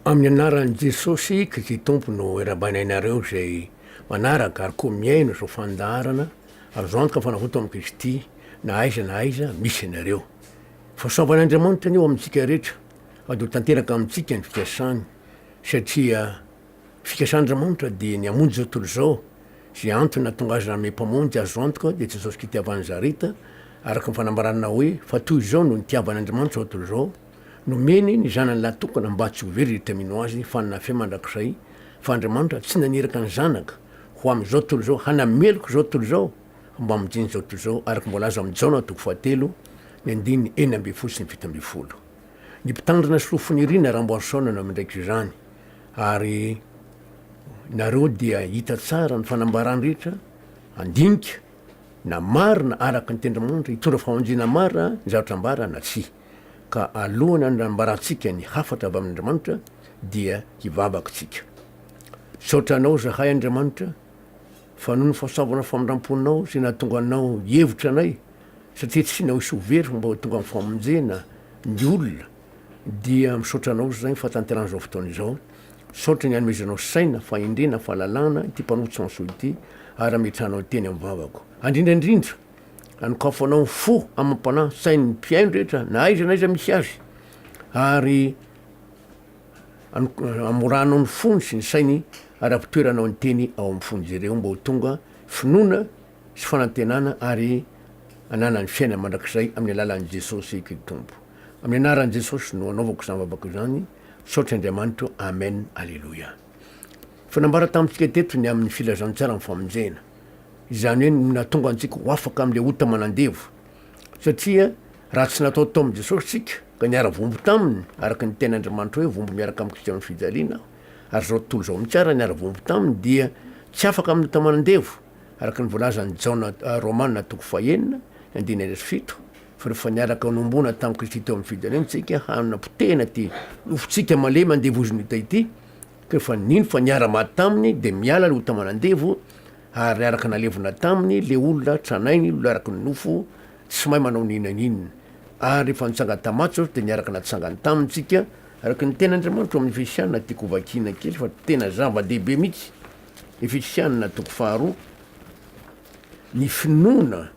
Amin'ny anaran'i Jesosy Kristy Tompo no irahabaina anareo izay manaraka ary koa mihaino izao fandaharana azo antoka fanavoto amin'i Kristy na aiza na aiza misy anareo. Fahasoavan'Andriamanitra anie ho amintsika rehetra fa dia ho tanteraka amintsika ny fikasany satria Fikasan'Andriamanitra dia ny hamonjy izao tontolo izao, izay antony nahatonga Azy nanome Mpamonjy azo antoka dia Jesosy Kristy avy any Nazareta, araka ny fanambarana hoe, Fa toy izao no nitiavan'Andriamanitra izao tontolo izao, nomeny ny Zanany lahy tokana mba tsy ho very rehetra mino Azy fa hanana fiainana mandrakizay, fa Andriamanitra tsy naniraka ny Zanaka ho amin'izao tontolo izao hanameloka izao tontolo izao, fa mba hamonjena izao tontolo izao, araka ny voalaza ao amin'ny Jaona toko fahatelo, ny andininy 16 sy ny 17. Ny Mpitandrina Solofonirina Ramboarisaona no miandraikitra izany. Ary nareo dia hita tsara ny fanambarany rehetra, handinika na marina araka ny tendrimandry, hitondra famonjena marina ny zavatra ambara na tsia. Ka alohan'ny hanambarantsika ny hafatra avy amin'Andriamanitra dia hivavaka tsika. Misaotra Anao zahay Andriamanitra fa noho ny fahasoavana famindramponao izay nahatonga Anao hihevitra anay satria tsy tianao hisy ho very fa mba ho tonga amin'ny famonjena ny olona. Dia misaotra anao zay fahatanterahana izao fotoana izao. Misaotra ny hanomezanao saina, fahendrena, fahalalana ity mpanompo tsy mahasoa ity ary hametrahanao teny amin'ny vavako. Andrindra indrindra, anokafanao ny fo amam-panahy sain'ny mpihaino rehetra na aiza na aiza misy azy ary amorahanao ny fony sy ny sainy ary ampitoeranao ny teny ao amin'ny fon'izy ireo mba ho tonga finoana sy fanantenana ary ananany fiainana mandrakizay amin'ny alalan'i Jesosy Kristy Tompo. Amin'ny anaran'i Jesosy no anaovako izany vavaka izany, misaotra Andriamanitra o, Amen, Aleloia. Efa nambara tamintsika teto ny amin'ny filazantsaran'ny famonjena, izany hoe ny nahatonga antsika ho afaka amin'ilay ota manandevo, satria raha tsy natao tao amin'i Jesosy isika ka niara-vombo taminy, araka ny tenin'Andriamanitra hoe vombo miaraka amin'i Kristy amin'ny fijaliana aho, ary izao tontolo izao mihitsy ara niara-vombo taminy, dia tsy afaka amin'ny ota manandevo, araka ny voalazan'i Jaona, Romana toko fahenina, ny andininy 7. Fa rehefa niaraka nohomboana tamin'i Kristy teo amin'ny fijaliana isika, hanapotehina ity nofontsika malemy andevozin'ny ota ity, ka rehefa nino fa niara-maty taminy, dia miala ilay ota manandevo, ary niaraka nalevina taminy ilay olona tranainy, olona araka ny nofo, tsy mahay manao n'inona n'inona. Ary rehefa nitsangana tamin'ny maty Jesosy, dia niaraka natsangany taminy isika, araka ny tenin'Andriamanitra ao amin'ny Efesiana, tiako hovakiana kely fa tena zava-dehibe mihitsy, Efesiana toko faharoa, ny finoana.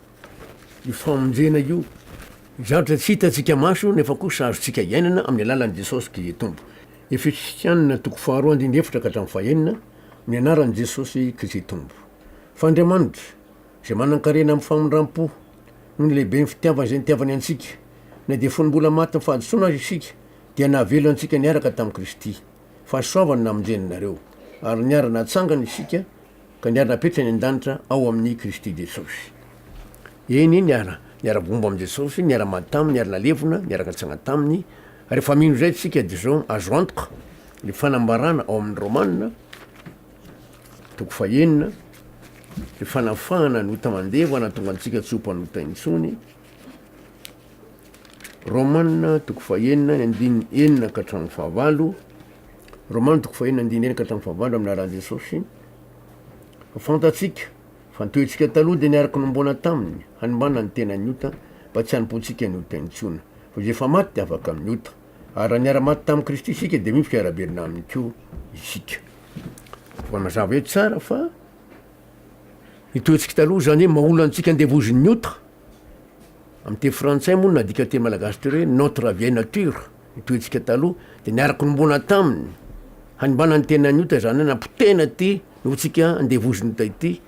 Io famonjena io, zavatra tsy hitantsika maso nefa kosa azontsika iainana amin'ny alalan'i Jesosy Kristy Tompo. Efesiana toko faharoa andininy efatra ka hatramin'ny fahenina, Amin'ny anaran'i Jesosy Kristy Tompo. Fa Andriamanitra, izay manan-karena amin'ny famindram-po, noho ny lehiben'ny fitiavany izay nitiavany antsika, na dia fony mbola matin'ny fahadisoana aza isika, dia nahavelona antsika niaraka tamin'i Kristy. Fahasoavany namonjeny anareo, ary niara-natsangana isika, ka niara-napetrany an-danitra ao amin'i Kristy Jesosy. Eny, niara, niara-bomba amin'i Jesosy, niara-maty taminy, niara-nalevina, niara-natsangana taminy. Rehefa mino izay isika dia izao azo antoka ny fanambarana ao amin'ny Romana, toko fahenina, ny fanafahana ny ota mandevo hanatonga antsika tsy ho mpanota intsony. Romana toko fahenina, ny andininy enina ka hatramin'ny fahavalo. Romana toko fahenina andininy enina ka hatramin'ny fahavalo amin'ny anaran'i Jesosy. Fa fantatsika fa ny toetsika taloha dia niaraka nomboana taminy hanimbana ny tenan'ny ota mba tsy hanompoantsika ny ota intsony. Fa izay efa maty dia afaka amin'ny ota. Ary raha niara-maty tamin'i Kristy isika dia mino fa hiara-belona aminy koa isika. Fa mazava eto tsara fa ny toetsika taloha izany hoe maha olona antsika andevozin'ny ota. Amin'ny teny frantsay moa no nadika teny malagasy teo hoe notre vieille nature, ny toetsika taloha, dia niaraka nombona taminy, hanimbana ny tenan'ny ota izany hoe nampotehina ity noho-tsika andevozin'ny ota ity,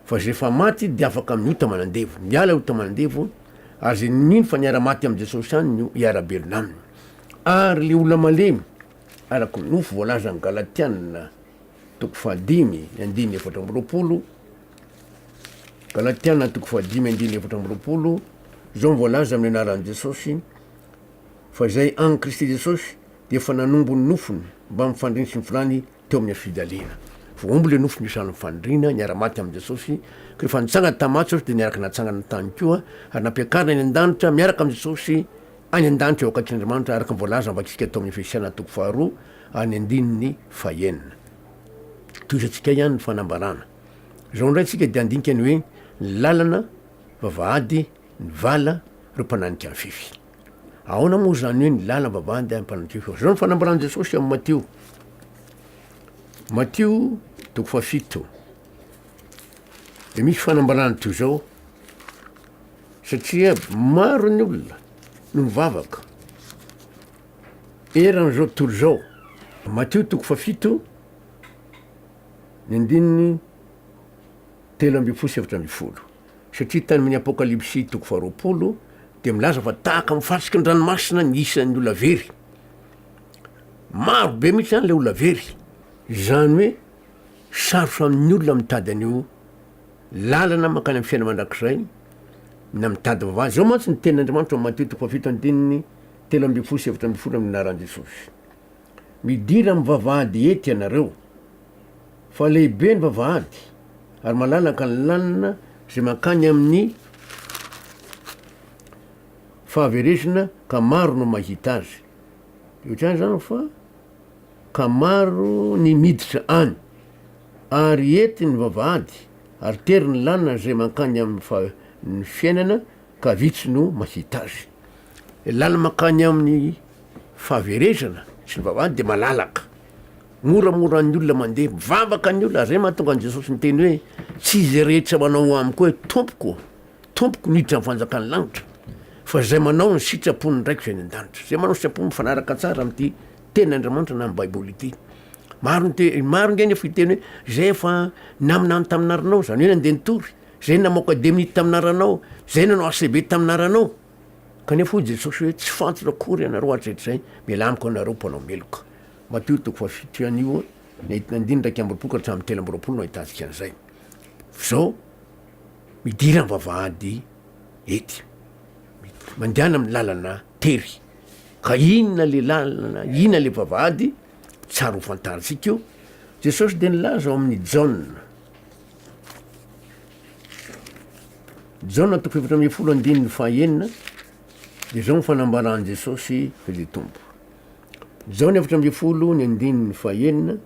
fa izay efa maty dia afaka amin'ny ota manandevo, miala ota manandevo, ary izay mino fa niara-maty amin'i Jesosy ihany no hiara-belona aminy. Ary ilay olona malemy araka ny nofo voalazan'ny Galatiana toko fahadimy andininy 24, Galatiana toko fahadimy andininy 24, izao no voalaza amin'ny anaran'i Jesosy, fa izay an'i Kristy Jesosy dia efa nanombo ny nofony mbamin'ny fandriany sy ny filany teo amin'ny hazofijaliana. Voahombo ilay nofo nisan'ny fandriana, niara-maty amin'i Jesosy, ka rehefa nitsangana tamin'ny maty Jesosy dia niaraka natsangana tany koa, ary nampiakarina any an-danitra miaraka amin'i Jesosy any an-danitra eo akaikin'Andriamanitra, araka ny voalaza vakintsika tao amin'ny Efesiana toko faharoa any andininy fahenina. Tohizantsika ihany ny fanambarana. Izao indray tsika dia handinika ny hoe ny lalana, vavahady, ny vala, ireo mpananika ny fefy. Ahoana moa izany hoe ny lalana vavahady any mpanao fa zao ny fanambaran'i Jesosy amin'ny Matio. Matio toko fahafito. De misy fanambarana toy izao satria maro ny olona no mivavaka eran'izao tontolo izao. Matio toko fahafito ny andininy 13 sy 14. Satria tany amin'ny Apokalypsy toko faharoapolo dia milaza fa tahaka ny fasiky ny ranomasina ny isan'ny olona very. Maro be mihitsy zany le olona very. Izany hoe sarotra amin'ny olona mitady an'io lalana mankany amin'ny fiainana mandrakizay na mitady vavahady. Zao mantsy ny tenin'Andriamanitra ao Matio toko fahafito andininy 13 sy 14 amin'ny anaran'i Jesosy. Midira amin'ny vavahady ety ianareo, fa lehibe ny vavahady ary malalaka ny lalana izay mankany amin'ny fahaverezana ka maro no mahita azy. De ohatr'izany zany fa ka maro ny miditra any, ary ety ny vavahady ary tery ny lalana izay mankany amin'ny fa- ny fiainana ka vitsy no mahita azy. Ny lalana mankany amin'ny fahaverezana sy ny vavahady dia malalaka, moramora ny olona mandeha, mivavaka ny olona, ary zay mahatonga an'i Jesosy niteny hoe tsy izay rehetra manao amiko hoe tompoko, tompoko no hiditra amin'ny fanjakan'ny lanitra, fa izay manao ny sitrapon'ny Raiko izay any an-danitra. Izay manao sitrapo mifanaraka tsara amin'ity tenin'Andriamanitra na ny Baiboly ity. Maro ny te- maro nge nefa hiteny hoe zay efa naminany tamin'ny anaranao, zany hoe nandeha nitory, zay namoaka demony tamin'ny anaranao, zay nanao ACB tamin'ny anaranao. Kanefa hoy Jesosy hoe, Tsy fantatro akory ianareo hatrizay, mialà amiko ianareo mpanao meloka. Matio toko fahafito ihany io, ny andininy 21 ka hatramin'ny 23 no ahitantsika an'izay. F'izao, midira amin'ny vavahady ety, mandehana amin'ny lalana tery. Ka inona le lalana, inona le vavahady? Tsara ho fantarintsika io. Jesosy dia nilaza ao amin'ny Jaona. Jaona toko 14 andininy fahaenina dia izao ny fanambaran'i Jesosy ilay Tompo. Jaona 14 ny andininy fahaenina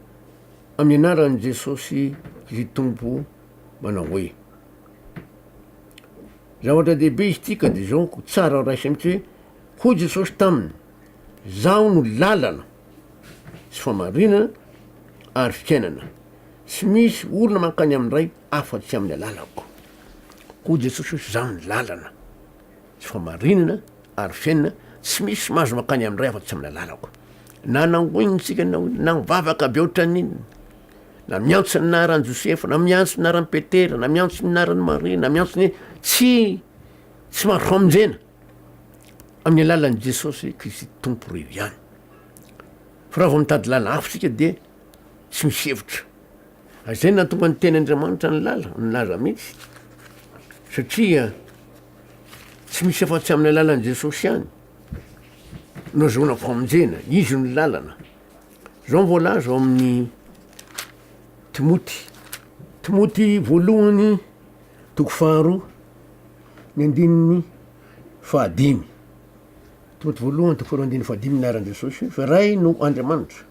amin'ny anaran'i Jesosy ilay Tompo manao hoe Zavatra dehibe izy ity ka dia izao tsara raisina mihitsy hoe hoy Jesosy taminy Zaho no lalana sy famarinana ary fiainana Tsy misy olona mankany amin'ny Ray afa-tsy amin'ny alalako. Hoy Jesosy hoe, Izaho no lalana, sy fahamarinana ary fiainana, tsy misy mahazo mankany amin'ny Ray afa-tsy amin'ny alalako. Na nangoinina isika na na mivavaka be ohatran'inona, na miantso ny anaran'i Josefa, na miantso ny anaran'i Petera, na miantso ny anaran'i Maria, na miantso ny tsy tsy mahazo famonjena amin'ny alalan'i Jesosy Kristy Tompo irery ihany. Fa raha vao mitady lalana hafa isika dia tsy misy hevitra. Ary zay nahatonga ny teny Andriamanitra nilaza, nilaza mihitsy, satria tsy misy afa-tsy amin'ny alalan'i Jesosy ihany no azahoana famonjena, Izy no lalana. Zao ny voalaza ao amin'ny Timoty, Timoty voalohany toko faharoa ny andininy fahadimy. Timoty voalohany toko faharoa andininy fahadimy ny anaran'i Jesosy, fa Ray no Andriamanitra.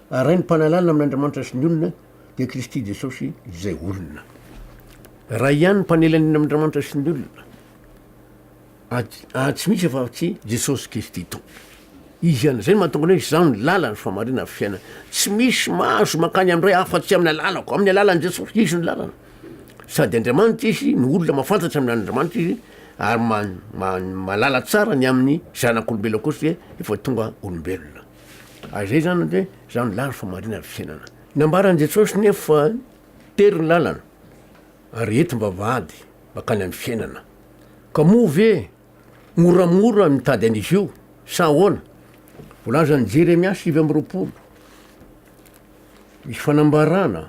Ary Ray ny mpanalalana amin'Andriamanitra sy ny olona dia Kristy Jesosy izay olona. Ray ihany ny mpanelanelana amin'Andriamanitra sy ny olona. Ary tsy misy afa tsy Jesosy Kristy Tompo. Izy ihany. Izay no mahatonga ny hoe izaho ny lalana, ny fahamarinana, ny fiainana. Tsy misy mahazo mankany amin'ny Ray afa-tsy amin'ny alalako, amin'ny alalan'i Jesosy. Izy no lalana. Sady Andriamanitra izy no olona mahafantatra amin'ny Andriamanitra izy ary mahalala tsara ny amin'ny zanak'olombelona koa satria efa tonga olombelona. Ary izay izany hoe izaho ny lalana fa marina ny fiainana. Nambaran'i Jesosy nefa fa tery ny lalana ary entim-bavahady mankany amin'ny fiainana. Ka moa ve moramora ny mitady an'izy io sa ahoana? Voalazan'i Jeremia 29, misy fanambarana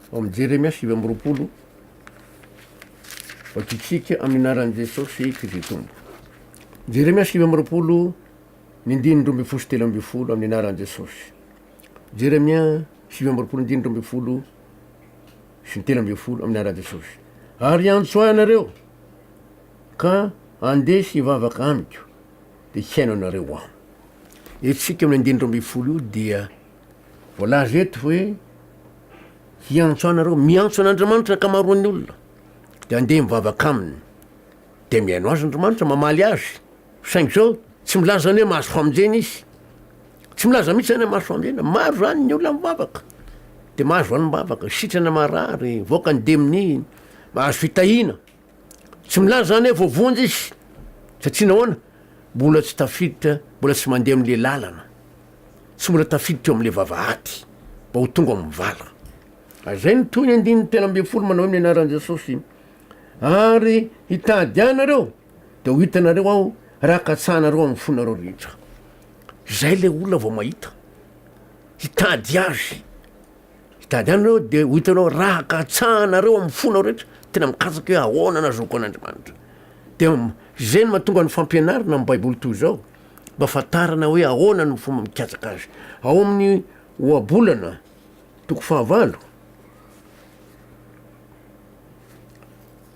ao amin'i Jeremia 29, vakintsika amin'ny anaran'i Jesosy Kristy Tompo. Jeremia 29 Ny andininy 12 sy 13 amin'ny anaran'i Jesosy. Jeremia 29 andininy 12 sy ny 13 amin'ny anaran'i Jesosy. Ary hiantso ahy ianareo ka handeha sy hivavaka amiko, dia hihaino anareo aho. Eto isika amin'ny andininy 12 io dia voalaza eto hoe hiantso ahy nareo, miantso an'Andriamanitra ny ankamaroan'ny olona, dia handeha mivavaka aminy, dia mihaino azy Andriamanitra, mamaly azy. Saingy izao. Tsy milaza zany hoe mahazo famonjena izy. Tsy milaza mihitsy zany hoe mahazo famonjena. Maro zany ny olona mivavaka de mahazo valim-bavaka, sitrana marary, mivoaka ny demonia, mahazo fitahiana. Tsy milaza zany hoe voavonjy izy satria nahoana? Mbola tsy tafiditra, mbola tsy mandeha am'le lalana, tsy mbola tafiditra eo am'le vavahady mba ho tonga amin'ny vala. Ary zay no toy ny andininy 13 manao hoe amin'ny anaran'i Jesosy, ary hitady ahy nareo de ho hitanareo aho raha katsahanareo amin'ny fonareo rehetra. Zay le olona vao mahita, hitady azy. Hitady any nareo de ho hitanao raha katsahanareo amin'ny fonao rehetra, tena mikatsaka hoe ahoana nahazoako an'Andriamanitra. De zay no mahatonga ny fampianarana amin'ny baiboly toy izao, mba fantarana hoe ahoana no fomba mikatsaka azy. Ao amin'ny ohabolana toko fahavalo,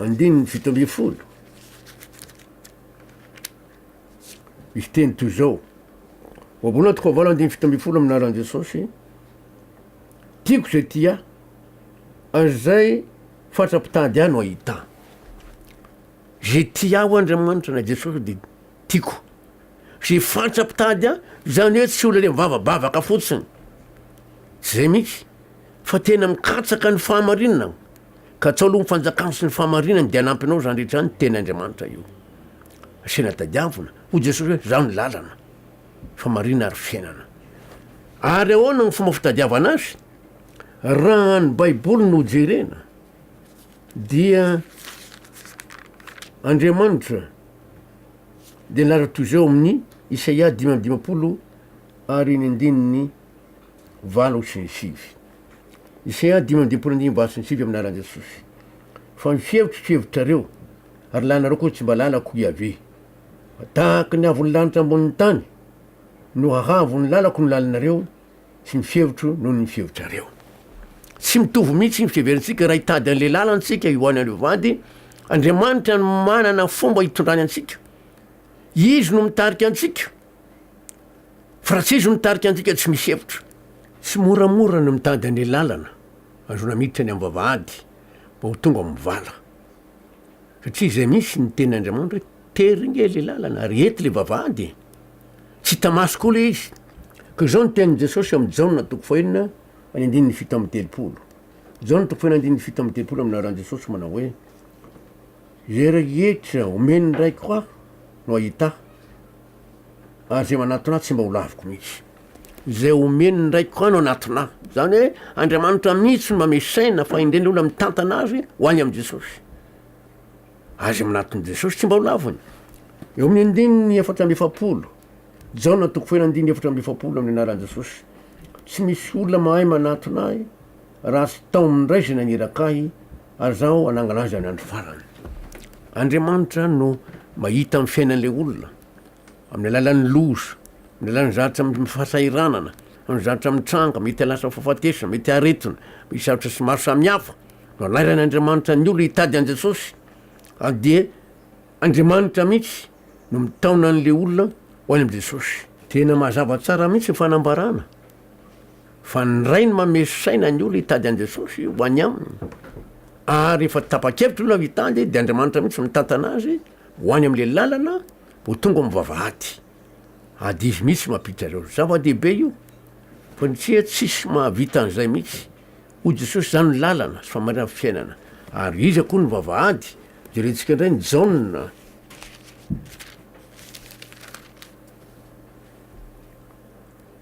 andininy 17, misy teny toy izao, ohabolana toko fahavalo andininy 17 amin'ny anaran'i Jesosy, Tiako izay tia ahy, ary izay fatra-pitady ahy no ahita ahy. Izay tia ahy hoy Andriamanitra na Jesosy dia tiako. Izay fatra-pitady ahy, izany hoe tsy olona le mivavabavaka fotsiny, tsy izay mihitsy, fa tena mikatsaka ny fahamarinana. Katsaho aloha ny fanjakany sy ny fahamarinany dia hanampy anao izany rehetra izany, teny Andriamanitra io. Asiana tadiavina, hoy Jesosy hoe izaho no lalana. Famarina ary fiainana. Ary ahoana ny fomba fitadiavana azy? Raha ny Baiboly no jerena dia Andriamanitra dia nilaza toy izao amin'ny Isaia 55 ary ny andininy 8 sy ny 9. Isaia 55 andininy 8 sy ny 9 amin'ny anaran'i Jesosy. Fa ny fihevitro tsy hevitrareo, ary lanareo koa tsy mba lalako Iaveh. Fa tahaky ny haavon'ny lanitra ambonin'ny tany no hahavon'ny lalako ny lalanareo sy ny fihevitro noho ny fihevitrareo. Tsy mitovy mihitsy ny fiheverantsika raha hitady an'ilay lalana isika ho any vady, Andriamanitra no manana fomba hitondrany antsika. Izy no mitarika antsika. Fa raha tsy izy no mitarika antsika tsy misy hevitra. Tsy moramora ny mitady an'ilay lalana ahazoana miditra any amin'ny vavahady mba ho tonga amin'ny vala. Satria izay mihitsy ny tenin'Andriamanitra hoe tery nge le lalana ary eto le vavahady e! Tsy hita maso koa le izy. Ka izao ny tenin'i Jesosy ao amin'ny Jaona toko fahenina any andininy 37. Jaona toko fahenina andininy 37 amin'ny anaran'i Jesosy manao hoe, Izay rehetra omen'ny Raiko ahy no hahita ahy. Ary izay manatona ahy tsy mba ho laviko mihitsy. Izay omen'ny Raiko ahy no hanatona ahy. Izany hoe Andriamanitra mihitsy no mamehy saina fa indrindra olona mitantana azy ho any amin'i Jesosy. Ary izay manatona Jesosy tsy mba ho laviny. Eo amin'ny andininy 44, Jaona toko fahenina andininy 44 amin'ny anaran'i Jesosy. Tsy misy olona mahay manatona ahy raha tsy taomin'ny Ray izay naniraka ahy ary izaho hanangana azy amin'ny andro farany. Andriamanitra no mahita ny fiainan'ilay olona amin'ny alalan'ny loza, amin'ny alalan'ny zavatra amin'ny fahasahiranana, amin'ny zavatra mitranga, mety lasa fahafatesana, mety aretina, misy zavatra sy maro samihafa no alairan'Andriamanitra ny olona hitady an'i Jesosy ary dia Andriamanitra mihitsy no mitaona an'ilay olona ho any amin'i Jesosy. Tena mazava tsara mihitsy ny fanambarana. Fa ny Ray no manome saina ny olona hitady an'i Jesosy ho any aminy. Ary rehefa tapa-kevitra olona hitady dia Andriamanitra mihitsy mitantana azy ho any amin'ilay lalana ho tonga amin'ny vavahady. Ady izy mihitsy mampiditra azy ao. Zava-dehibe io. Fa ny tsia tsisy mahavita an'izay mihitsy. Hoy Jesosy, Izaho no lalana sy famarinana fiainana. Ary iza koa no vavahady? Jerentsika indray ny Jaona.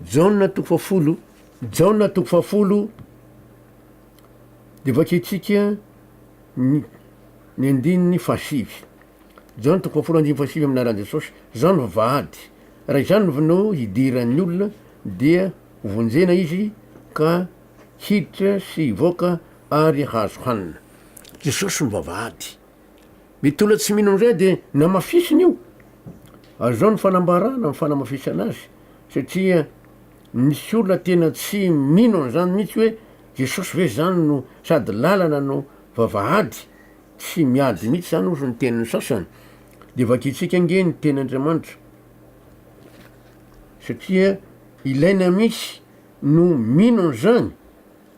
Jaona toko fahafolo, Jaona toko fahafolo, de vakintsika ny ny andininy fahasivy. Jaona toko fahafolo andininy fahasivy amin'ny anaran'i Jesosy, Izaho no vavahady, raha izany no hidiran'ny olona dia ho vonjena izy ka hiditra sy hivoaka ary hahazo hanina. Jesosy no vavahady. Mety olona tsy mino amin'izay dia namafisiny io. Ary izao ny fanambarana, ny fanamafisana azy, satria misy olona tena tsy mino an'izany mihitsy hoe Jesosy ve izany no sady lalana no vavahady, tsy miady mihitsy izany hozy ny tenin'ny sasany. Dia vakintsika ange ny tenin'Andriamanitra, satria ilaina mihitsy no mino an'izany,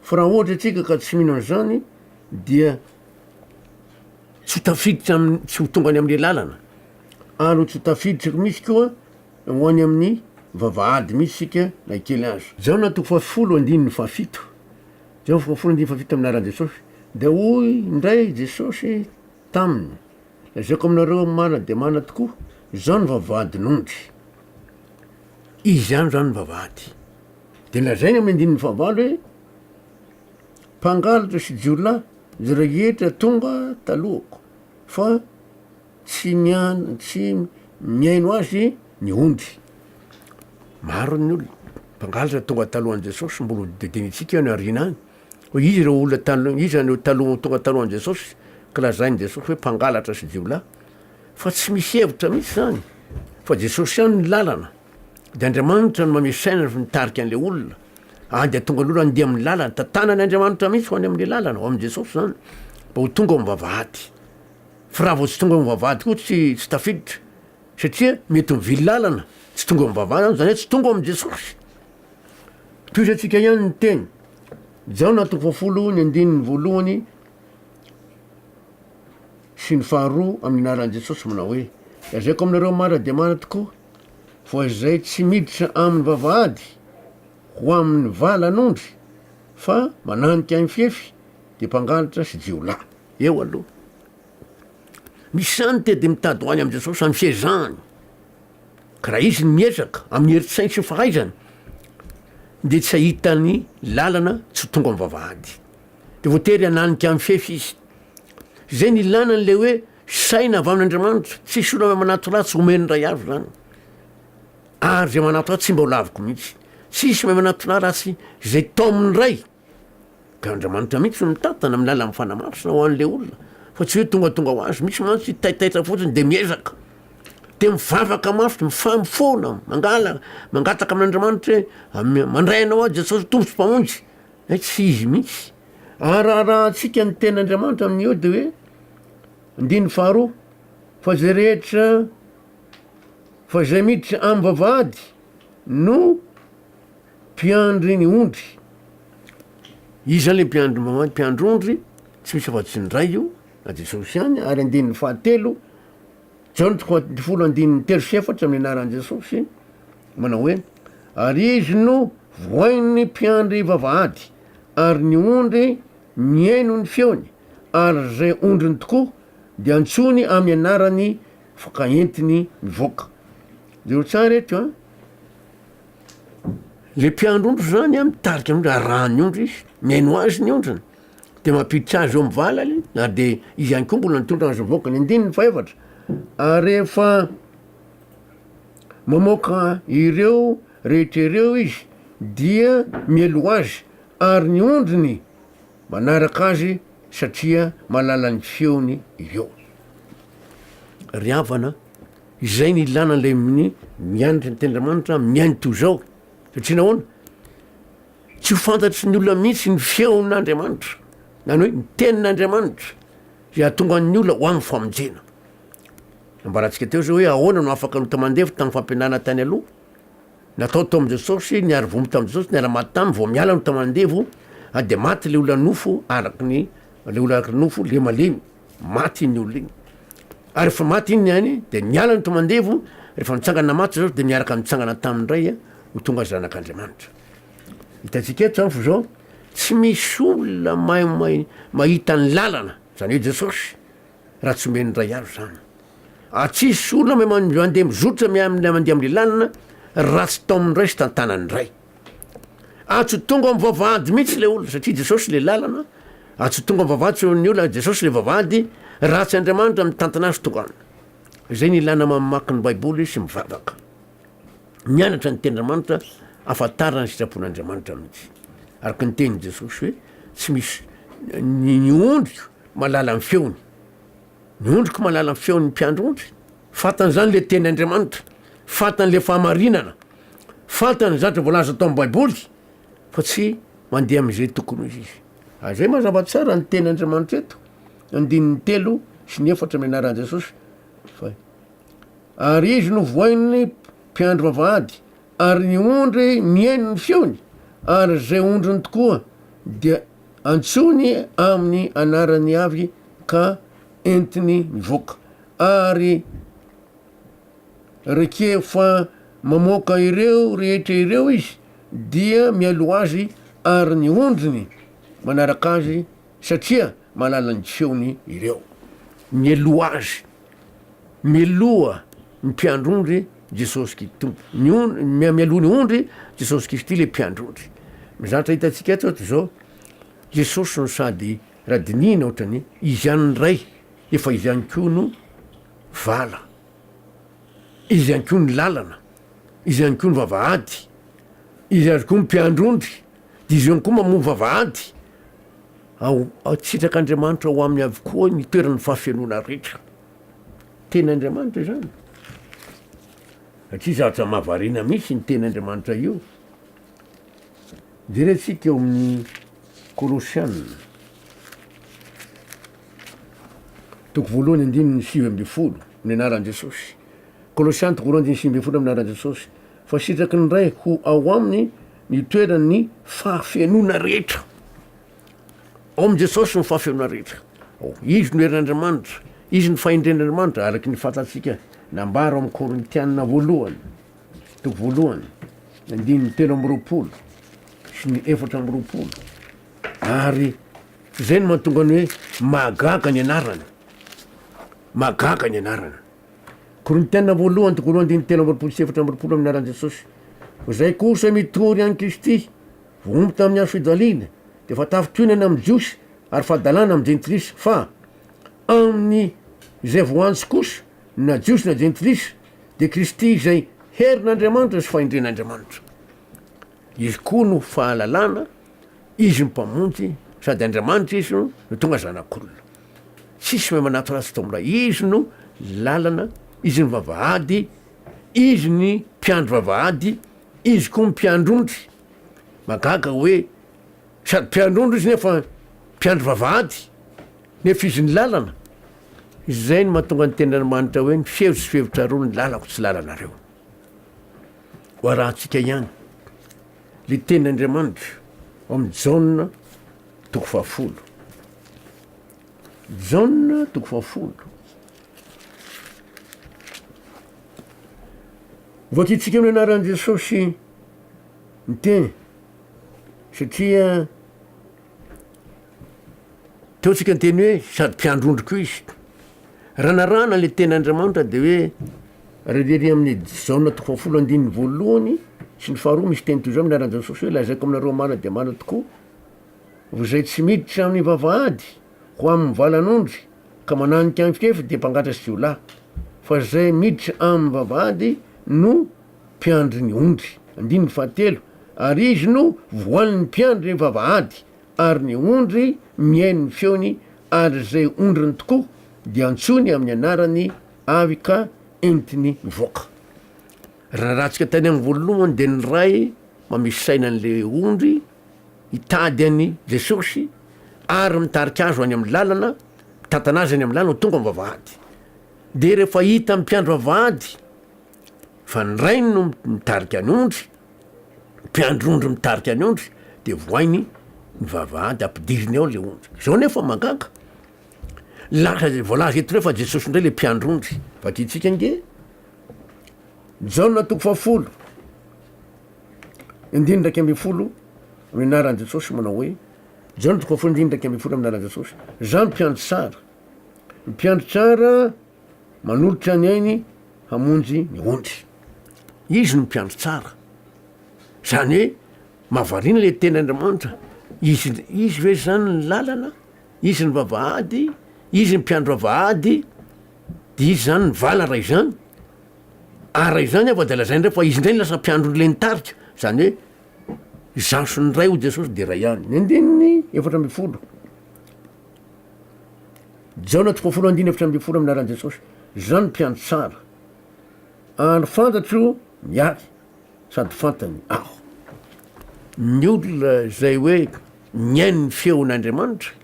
fa raha ohatra isika ka tsy mino an'izany dia tsy ho tafiditra amin'ny, tsy ho tonga any amin'le lalana, ary ho tsy tafiditra mihitsy koa. ho any amin'ny vavahady mihitsy isika na kely aza. Jaona toko fahafolo andininy fahafito, Jaona fahafolo andininy fahafito amin'ny anaran'i Jesosy, dia hoy indray Jesosy taminy, Lazaiko aminareo marina dia marina tokoa, Izaho no vavahadin'ondry. Izy ihany izany no vavahady. Dia lazainy amin'ny andininy fahavalo hoe, Mpangalatra sy jiolahy izay rehetra tonga talohako, fa tsy mian- tsy mihaino azy ny ondry. Maro ny olona, mpangalatra tonga talohan'i Jesosy, mbola ho didinitsika any aoriana any, hoe iza ireo olona talo- iza ireo taloha tonga talohan'i Jesosy ka lazain'i Jesosy hoe mpangalatra sy jiolahy, fa tsy misy hevitra mihitsy zany, fa Jesosy ihany ny lalana. De Andriamanitra no mamehy saina rehefa mitarika an'le olona, any de tonga aloha andeha amin'ny lalana, tantanany Andriamanitra mihitsy ho any amin'le lalana, ho amin'i Jesosy zany, mba ho tonga ao amin'ny vavahady. Fa raha vao tsy tonga ao amin'ny vavahady koa tsy tsy tafiditra, satria mety mivily lalana, tsy tonga ao amin'ny vavahady zany, zany hoe tsy tonga ao amin'i Jesosy. Tohizantsika ihany ny teny, Jaona toko fahafolo ny andininy voalohany sy ny faharoa amin'ny anaran'i Jesosy manao hoe, Lazaiko aminareo marina dia marina tokoa, Fa izay tsy miditra amin'ny vavahady ho amin'ny valan'ondry fa mananika ny fefy dia mpangalatra sy jiolahy. Eo aloha. Misy zany te dia mitady ho any amin'i Jesosy amin'ny fiezahany. Ka raha izy no miezaka amin'ny herin-tsainy sy ny fahaizany dia tsy hahita ny lalana tsy ho tonga amin'ny vavahady. Dia voatery hananika ny fefy izy. Izay ny ilana an'ilay hoe Saina avy amin'Andriamanitra, tsisy olona mahay manatona ahy tsy omen'ny Ray avy izany. Ary izay manatona ahy tsy mba ho laviko mihitsy. Tsisy mahay manatona ahy raha tsy izay taomin'ny Ray. Ka Andriamanitra mihitsy no mitantana amin'ny alalan'ny Fanahy Masina ho an'ilay olona, fa tsy hoe tongatonga ho azy. Misy mantsy taitaitra fotsiny dia miezaka, dia mivavaka mafy, mifamofona, mangala, mangataka amin'Andriamanitra hoe mandray anao aho Jesosy Tompo sy Mpamonjy. Hay tsy izy mihitsy. Ary raha arahantsika ny tenin'Andriamanitra amin'io dia hoe Andininy faharoa, Fa izay rehetra, fa izay miditra amin'ny vavahady no mpiandry ny ondry. Iza ilay mpiandry ny vavahady? Mpiandry ondry, tsy misy afa-tsy ny Ray io, na Jesosy ihany. Ary andininy fahatelo, Jaona toko faha-folo andininy telo sy efatra amin'ny anaran'i Jesosy, manao hoe, Ary izy no vohain'ny mpiandry vavahady, ary ny ondry mihaino ny feony, ary izay ondriny tokoa dia antsoiny amin'ny anarany fa ka entiny mivoaka. Jereo tsara eto an, le mpiandry ondry zany an mitarika ny ondry, arahan'ny ondry izy, mihaino azy ny ondriny, de mampiditra azy eo amin'ny valany, ary de izy ihany koa mbola mitondra azy mivoaka. Ny andininy fahefatra, ary rehefa mamoaka ireo rehetra ireo izy dia mielo azy, ary ny ondriny Manaraka azy satria mahalala ny feony ireo. Ry havana, izay ny ilana an'ilay ny mianatra ny tenin'Andriamanitra mihaino toy izao. Satria nahoana? Tsy ho fantatry ny olona mihitsy ny feon'Andriamanitra, na ny hoe ny tenin'Andriamanitra, izay hahatonga ny olona ho amin'ny famonjena. Nambarantsika teo izao hoe ahoana no afaka nota mandevo tamin'ny fampianarana tany aloha. Natao tao amin'i Jesosy, niary vombo tamin'i Jesosy, niara-maty taminy, vao miala no tao andevo, ary dia maty ilay olona nofo araka ny, ilay olona araka ny nofo, le malemy, maty iny olona iny. Ary rehefa maty iny any, dia niala ny tao andevo, rehefa nitsangana maty Jesosy, dia niaraka nitsangana taminy indray ho tonga zanak'Andriamanitra. Hitantsika eto zany fa zao, tsy misy olona mahay mahay mahita ny lalana, zany hoe Jesosy, raha tsy omen'ny Ray azy zany. Ary tsisy olona mahay mandeha mizotra mandeha amin'ilay lalana raha tsy taomin'ny Ray sy tantanan'ny Ray. Ary tsy ho tonga ao amin'ny vavahady mihitsy ilay olona satria Jesosy ilay lalana, ary tsy ho tonga amin'ny vavahady tsy ny olona, Jesosy ilay vavahady, raha tsy Andriamanitra mitantana azy tonga any. Izay ny ilana mamaky ny Baiboly sy mivavaka. Mianatra ny tenin'Andriamanitra ahafantarana ny sitrapon'Andriamanitra mihitsy. Araka ny tenin'i Jesosy hoe tsy misy ny ondriko mahalala ny feony. Ny ondriko mahalala ny feon'ny mpiandry ondry. Fantany izany ilay teny Andriamanitra. Fantany ilay fahamarinana. Fantany ny zavatra voalaza tao amin'ny Baiboly fa tsy mandeha amin'izay tokony ho izy izy. Ary izay mazava tsara ny teny Andriamanitra eto, andininy telo sy ny efatra amin'ny anaran'i Jesosy. Fa ary izy no vohain'ny mpiandry vavahady, ary ny ondry mihaino ny feony, ary izay ondriny tokoa dia Antsoiny amin'ny anarany avy ka entiny mivoaka. Ary rekefa. Mamoaka ireo rehetra ireo izy dia mialoha azy ary ny ondriny manaraka azy satria mahalala ny feony ireo. Mialoha azy, mialoha ny mpiandry ondry Jesosy Kristy Tompo. Ny ondry, mialoha ny ondry Jesosy Kristy le mpiandry ondry. Ny zavatra hitantsika eto de zao, Jesosy no sady raha dinihina ohatrany izy ihany ny Ray efa izy ihany koa no vala. Izy ihany koa ny lalana, izy ihany koa ny vavahady, izy ihany koa ny mpiandry ondry, dia izy ihany koa mamoha vavahady. Ao, ao sitrak'Andriamanitra ao aminy avokoa ny toeran'ny fahafenoana rehetra. Teny Andriamanitra izany. Satria zavatra mahavariana mihitsy ny teny Andriamanitra io. Jerentsika eo amin'ny Kolosiana. Toko voalohany andininy 19, amin'ny anaran'i Jesosy. Kolosiana toko voalohany andininy 19 amin'ny anaran'i Jesosy. Fa sitraky ny Ray ho ao aminy ny toeran'ny fahafenoana rehetra. Ao amin'i Jesosy ny fahafenoana rehetra. Ao. Izy no herin'Andriamanitra, Izy no fahendren'Andriamanitra, araka ny fantatsika nambara ao amin'ny Korintiana voalohany, toko voalohany, andininy 23 sy ny 24. Ary izay no mahatonga ny hoe mahagaga ny anarany. Mahagaga ny anarany. Korintiana voalohany toko voalohany andininy 23 sy 24 amin'ny anaran'i Jesosy. Fa izay kosa mitory an'i Kristy, voahombo tamin'ny hazo fijaliana, dia efa tafintohinana amin'ny Jiosy ary fahadalana amin'ny Jentilisa, fa amin'ny izay voantso kosa, na Jiosy na Jentilisa, dia Kristy izay herin'Andriamanitra sy fahendren'Andriamanitra. Izy koa no fahalalana, Izy no Mpamonjy, sady Andriamanitra Izy no tonga Zanak'olona. Tsisy mahay manatona Azy tao amin'ilay Izy no lalana, Izy no vavahady, Izy ny mpiandry vavahady, Izy koa mpiandry ondry. Mahagaga hoe sady mpiandry ondry Izy nefa mpiandry vavahady, nefa Izy ny lalana. Izay no mahatonga ny tenin'Andriamanitra hoe ny fihevitro sy fihevitrareo ny lalako tsy lalanareo. Ho arahantsika ihany le tenin'Andriamanitra ao amin'ny Jaona toko fahafolo. Jaona toko fahafolo. Vakintsika amin'ny anaran'i Jesosy ny teny satria Teo tsika niteny hoe sady mpiandry ondry koa izy. Raha narahana le teny Andriamanitra de hoe raha ery amin'ny Jaona toko fahafolo andininy voalohany sy ny faharoa misy teny toy izao amin'ny anaran'i Jesosy hoe lazaiko aminareo marina dia marina tokoa fa izay tsy miditra amin'ny vavahady ho amin'ny valan'ondry ka mananika ny fefy dia mpangatra sy jiolahy fa izay miditra amin'ny vavahady no mpiandry ny ondry. Andininy fahatelo ary izy no voan'ny mpiandry vavahady ary ny ondry mihaino ny feony, ary izay ondriny tokoa dia antsoiny amin'ny anarany avy ka entiny mivoaka. Raha narahantsika tany amin'ny voalohany dia ny Ray mamisy saina an'ilay ondry hitady an'i Jesosy ary mitarika azy ho any amin'ny lalana, mitantana azy any amin'ny lalana ho tonga amin'ny vavahady. Dia rehefa hitan'ny mpiandry vavahady fa ny Rainy no mitarika ny ondry, mpiandry ondry mitarika ny ondry de vohainy ny vavahady ampidiriny ao le ondry. Zao nefa mahagaga, lasa zay voalaza eto ndray fa Jesosy ndray le mpiandry ondry. Vakintsika ange Jaona toko fahafolo andininy 11 amin'ny anaran'i Jesosy manao hoe, Jaona toko fahafolo andininy 11 amin'ny anaran'i Jesosy, Za no mpiandry tsara, ny mpiandry tsara manolotra ny ainy hamonjy ny ondry. Izy no mpiandry tsara. Zany hoe mahavariana le teny Andriamanitra. Izy izy ve zany ny lalana? Izy ny vavahady? Izy ny mpiandry vavahady? De izy zany ny vala raha izany? Ary raha izany afa de lazainy ndray fa izy ndray no lasa mpiandry ondry le nitarika. Zany hoe izaho sy ny Ray hoy Jesosy de iray ihany. Ny andininy 14. Jaona toko fahafolo andininy 14 amin'ny anaran'i Jesosy. Izaho no mpiandry tsara. Ary fantatro ny ahy sady fantany aho. Ny olona izay hoe mihaino ny feon'Andriamanitra,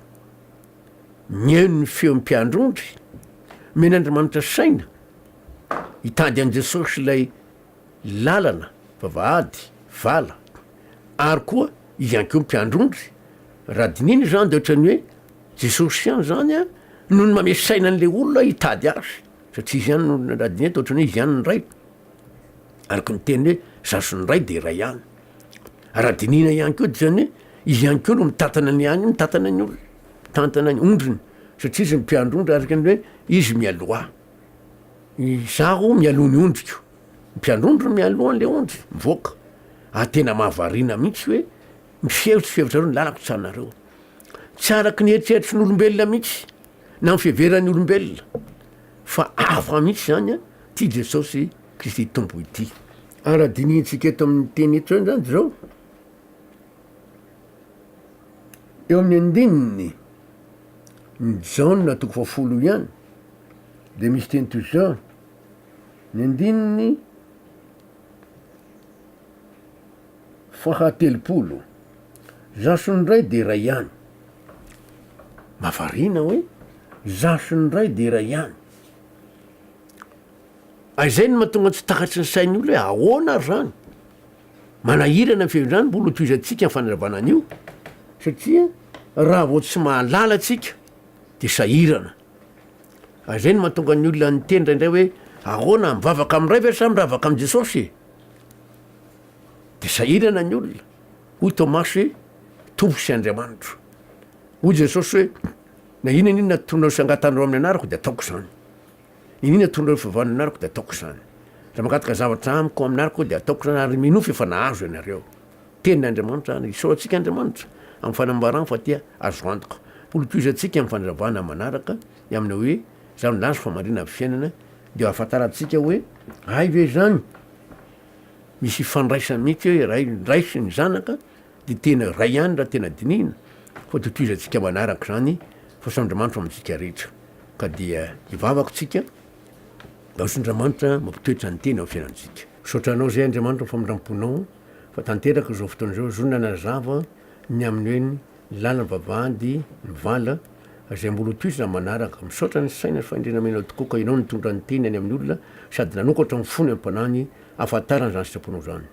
mihaino ny feon'ny mpiandry ondry, omen'Andriamanitra saina hitady an'i Jesosy ilay lalana, vavahady, vala, ary koa izy ihany koa mpiandry ondry. Raha dinihina izany dia ohatran'ny hoe Jesosy ihany izany an no mamehy saina an'ilay olona hitady azy, satria izy ihany no raha dinihina dia ohatran'ny hoe izy ihany no Ray. Araka ny teny hoe izaho sy ny Ray dia iray ihany. Raha dinihina ihany koa dia zany hoe izy ihany koa no mitantana ny any, mitantana ny olona, mitantana ny ondriny satria izy no mpiandry ondry araka ny hoe izy mialoha. Izaho mialoha ny ondriko. Ny mpiandry ondry no mialoha an'ilay ondry mivoaka. Ary tena mahavariana mihitsy hoe ny fihevitro sy fihevitrareo ny lalako tsy anareo. Tsy araka ny eritreritry ny olombelona mihitsy na ny fiheveran'ny olombelona fa hafa mihitsy zany ity Jesosy Kristy Tompo ity. Ary raha dinihintsika eto amin'ny teny eto zany zany zao, eo amin'ny andininy ny Jaona toko fahafolo ihany de misy teny toy izao, ny andininy fahatelopolo, Izaho sy ny Ray dia iray ihany. Mahavariana hoe izaho sy ny Ray dia iray ihany. Ary izay no mahatonga tsy takatry ny sain'ny olona hoe ahoana ary zany? Manahirana ny fitondrana, mbola hotohizantsika ny fanazavana an'io satria raha vao tsy mahalala tsika de sahirana. Ary izay no mahatonga ny olona niteny indraindray hoe ahoana mivavaka amin'ny Ray ve sa miravaka amin'i Jesosy e? De sahirana ny olona. Hoy Tomasy hoe Tompo sy Andriamanitro. Hoy Jesosy hoe na inona na inona tononao sy angatanareo amin'ny anarako de ataoko izany. Iniana tondro fivavahana anarako dia ataoko izany. Raha mangataka zavatra amiko amin'ny anarako dia ataoko izany ary minoa fa efa nahazo ianareo. Tenin'Andriamanitra izany. Isaorantsika Andriamanitra amin'ny fanambarany fa tia azo antoka. Holotoizantsika amin'ny fanazavana manaraka ny amin'ny hoe izaho nilaza fa marina ny fiainana dia ahafantarantsika hoe hay ve izany misy ifandraisany mihitsy hoe ray ny ray sy ny zanaka dia tena iray ihany raha tena dinihina fa totoizantsika manaraka izany fa samy Andriamanitra amintsika rehetra. Ka dia hivavaka tsika mba ho Andriamanitra mampitoetra ny teny ao fiainantsika. Misaotra anao izay Andriamanitra ny famindramponao fa tanteraka izao fotoana izao zo nanazava ny amin'ny hoe ny lalana vavahady ny vala izay mbola ho tohizina manaraka. Misaotra ny saina sy fahendrena amenao tokoa ka ianao nitondra ny teny any amin'ny olona sady nanokatra ny fony am-panahiny ahafantarany izany sitraponao izany.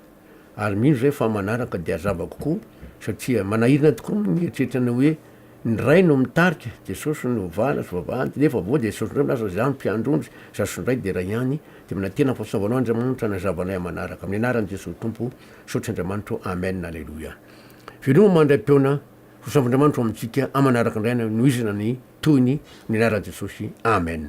Ary mino izay fa manaraka dia hazava kokoa satria manahirana tokoa ny mieritreritra ny hoe Ny Ray no mitarika, Jesosy no vala sy vavahady, nefa avy eo Jesosy indray milaza izaho no mpiandry ondry, izaho sy ny Ray dia iray ihany, dia manantena ny fahasoavanao Andriamanitra hanazava anay manaraka, amin'ny anaran'i Jesosy Tompo, misaotra Andriamanitra o, Amen Aleloia. Veloma mandray-peona, fahasoavan'Andriamanitra ho amintsika, amanaraka indray nohizina ny tohiny, amin'ny anaran'i Jesosy, Amen.